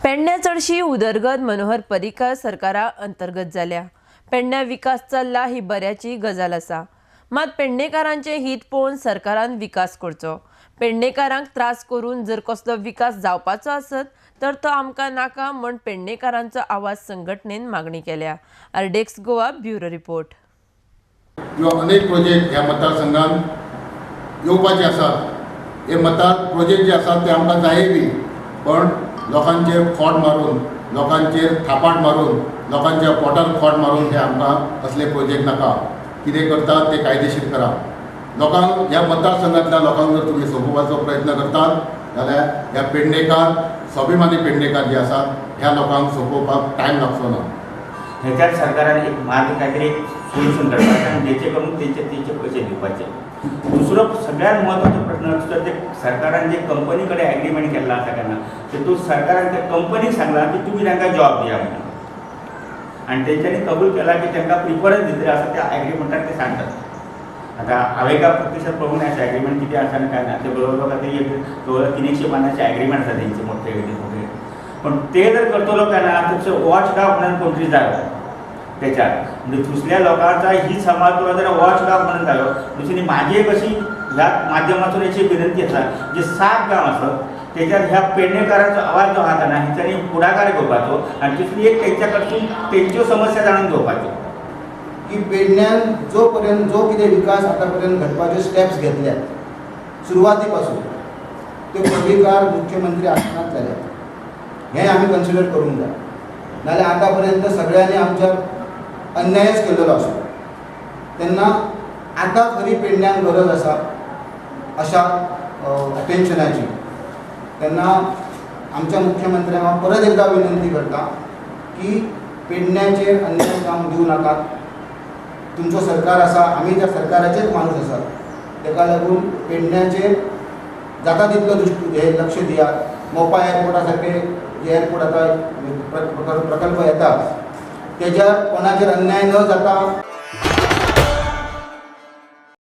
पेडण्या चडशी उदरगत मनोहर पर्रीकर सरकारा अंतर्गत जाल्या. पेडण्या विकास चल्ला ही बऱ्याची गजाल आसा, मात पेडणेकारांचे हित पळोवन सरकारान विकास करचो. पेडणेकारांक त्रास करून जर कसलो विकास जावपाचो आसत तर तो आमकां नाका म्हण पेडणेकारांचो आवाज संघटनेन मागणी केल्या. RDX Goa bureau report. किंवा अनेक प्रोजेक्ट ह्या मतदारसंघात येवपाचे आसात. हे मतदार प्रोजेक्ट जे आसात ते आमकां जाय बी, पण लोकांचेर खोट मारून, लोकांचेर थापाट मारून, लोकांच्या पोटार खोट मारून हे आमकां असले प्रोजेक्ट नाका. कितें करतात ते कायदेशीर करा. लोकांक ह्या मतदारसंघांतल्या लोकांक जर तुमी सोंपोवपाचो प्रयत्न करतात जाल्यार ह्या पेडणेकार, स्वाभिमानी पेडणेकार जे आसात ह्या लोकांक सोंपोवपाक टायम लागचो ना. ह्याच्यात सरकारान एक मार्ग काहीतरी एक सोल्युशन काडपाचें आनी जेचे करून तेंचे तेंचे पयशे दिवपाचे. दुसरो सगळ्यात म्हत्वाचो प्रश्न तर ते सरकारान जे कंपनी कडेन एग्रीमेंट केल्लो आसा केन्ना तेतून सरकारान त्या कंपनीक सांगलां की तुमी तांकां जॉब दिया म्हणून, आनी तेंच्यांनी कबूल केला की तांकां प्रिफरन्स दितले आसा त्या एग्रीमेंटान ते सांगतात. आतां हांवें काय प्रत्यक्षात पळोवंक ना एग्रीमेंट कितें आसा आनी काय ना, ते बरोबर खातीर एक जवळ 300 पानांचे एग्रीमेंट आसा तेंचे मोठे मोठे, पण ते जर करतलो काय ना तशें वॉच डॉग म्हणून कोण तरी जायो त्याच्यात, म्हणजे दुसऱ्या लोकांचा ही समाज तुला जर वॉच डॉग म्हणून जायो. दुसरी माझी एक अशी ह्या माध्यमातून अशी विनंती आसा, जे 7 गांव आसत त्याच्यात ह्या पेडणेकारांचो आवाज जो आसा ना हेंच्यांनी फुडाकार घेवपाचो आनी दुसरी एक तेंच्या कडसून तेंच्यो समस्या जाणून घेवपाच्यो. की पेडण्यान जो पर्यंत जो कितें विकास आतां पर्यंत घडपाच्यो स्टेप्स घेतल्यात सुरवाती पासून त्यो पर्रीकार मुख्यमंत्री आसनाच जाल्यात हें आमी कन्सिडर करूंक जाय. नाल्यार आतां पर्यंत सगळ्यांनी आमच्या अन्यायच केल्लो आसलो. तेन्ना आतां खरी पेडण्यांक गरज आसा अशा अटेन्शनाची. तेन्ना आमच्या मुख्यमंत्र्यांक हांव परत एकदां विनंती करता की पेडण्याचेर अन्याय जावंक दिवं नाकात. तुमचो सरकार आसा, आमी त्या सरकाराचेच माणूस आसात, ताका लागून पेडण्याचेर जाता तितलो दृश्टी हे लक्ष दियात. मोपा एअरपोर्टा सारके जे एअरपोर्ट आतां प्रकल्प येता तेज्या कोणाचेर अन्याय न जाता.